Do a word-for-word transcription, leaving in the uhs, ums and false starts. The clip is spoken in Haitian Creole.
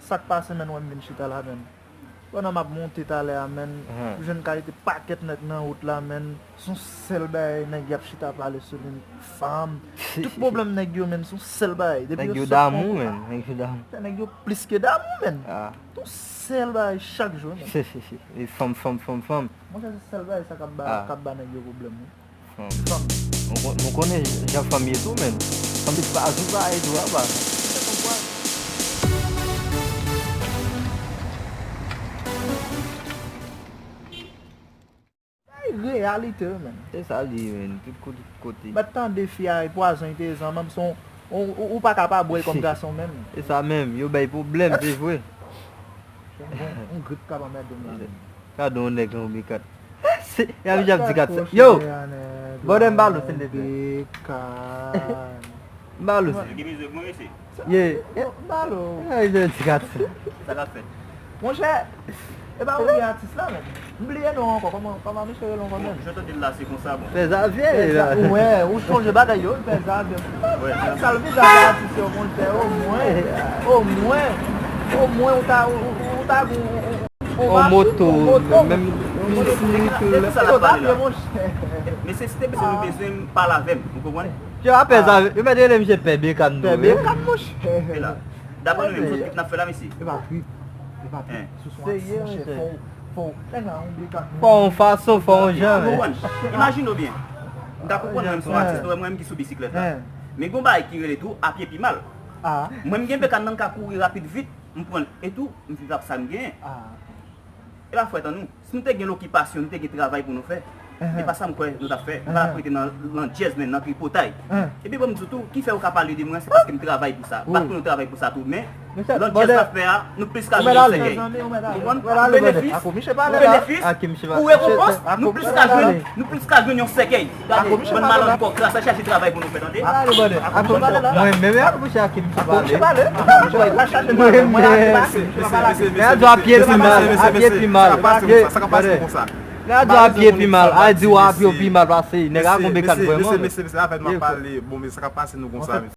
Sa k pase, menn, wè m vin chita la, menn. Pandan m ap monte talè a, menn, m jwenn kalite pakèt nèg nan wout la, menn. Se yon sèl bagay nèg y ap chita pale sou li, fanm. Tout pwoblèm nèg yo, menn, se yon sèl bagay. Depi yo sot damou, menn. Nèg yo damou. Nèg yo plis ke damou, menn. Se yon sèl bagay chak jou, menn. E fanm, fanm, fanm, fanm. Monchè, se sèl bagay sa k ap ba, k ap ba nèg yo pwoblèm, wi. Fanm. Fanm. Mwen kon-, mwen konnen jan fanm ye tou, menn. Fanm se pa jou pa e tou apa. Bay reyalite yo, menn. Se sa l ye, menn. Tout kote, tout kote. Mèt tande fi a, e pwazon li te zanmanm, se yon, ou, ou, ou pa ka pa bwè l kòm gason menm. Se sa menm, yo bay pwoblèm, se vre. Yon, yon grip k ap anmède m la, menn. Gade yon nèg lan, yon bekat. Se, y ap di ap di kat. Yo! Bòdè m ba l ou, silvouplè. M ba l ou. Yo gen mizè pou mwen, mesye. Ye. M ba l ou. Ay, yo di kat. Sa k ap fèt? Monchè, e pa ou ki atis la, menm. M bliye non ankò. Kòman, kòman misye rele ankò menm? Jan tande l la, se konsa, bon. Fè zavye, la. Wè, ou chonje bagay yo, fè zavye. Wè, sa l vin la, atis yo, monchè, omwen, omwen, omwen, ou ta, ou, ou, ou ta gon, on moto, menm bisiklet. Mesye, si te bezwen nou bezwen m, pale avè m, ou konprann? Yo, apèz avè, yo mèt rele misye Pè Bekan tou, wi. Pè Bekan, monchè. Daprè nou menm, zòt, kit n ap fè la, mesye? E pa trip. E pa trip. Sou son atis, monchè, fò, fò, fò yon fason, fò yon jan, men. Imajine w byen. M ka konprann mwen, m se yon atis, nou wè mwen menm ki sou bisiklèt la. Men gon bagay ki rele tou, apye pi mal. Mwen, m gen Bekan nan, m ka kouri rapid vit. M pran l e tou, m viv ak sa m genyen. E pa frèt an nou. Si nou te gen lokipasyon, nou te gen travay pou nou fè, e pa sa m kwè nou t ap fè. Nou pa t ap rete nan landjèz, men nan tripotay. Epi bon, m di w tou, ki fè yo ka pale de mwen, se paske m travay pou sa. M pa t konnen yo travay pou sa tou, men landjèz n ap fè a, nou plis ka jwenn yon sèkèy. Ou konprann? Pou benefis, pou benefis, pou rekonpans, nou plis ka jwenn, nou plis ka jwenn yon sèkèy. Gade, bann malandren kòk la, sa chache travay pou nou fè, tande. Mwen menm, mwen ap kouche ak Kim sou pale. Mwen menm. Nèg a di apye pi mal, apye pi mal. Sa ka pase konsa, sa ka pase konsa. Nèg a di apye pi mal, a di w apye pi mal pase nèg a gon bekat vrèman. Mesye, mesye, mesye, avèk m ap pale, bon, men sa ka pase nou konsa, mesye.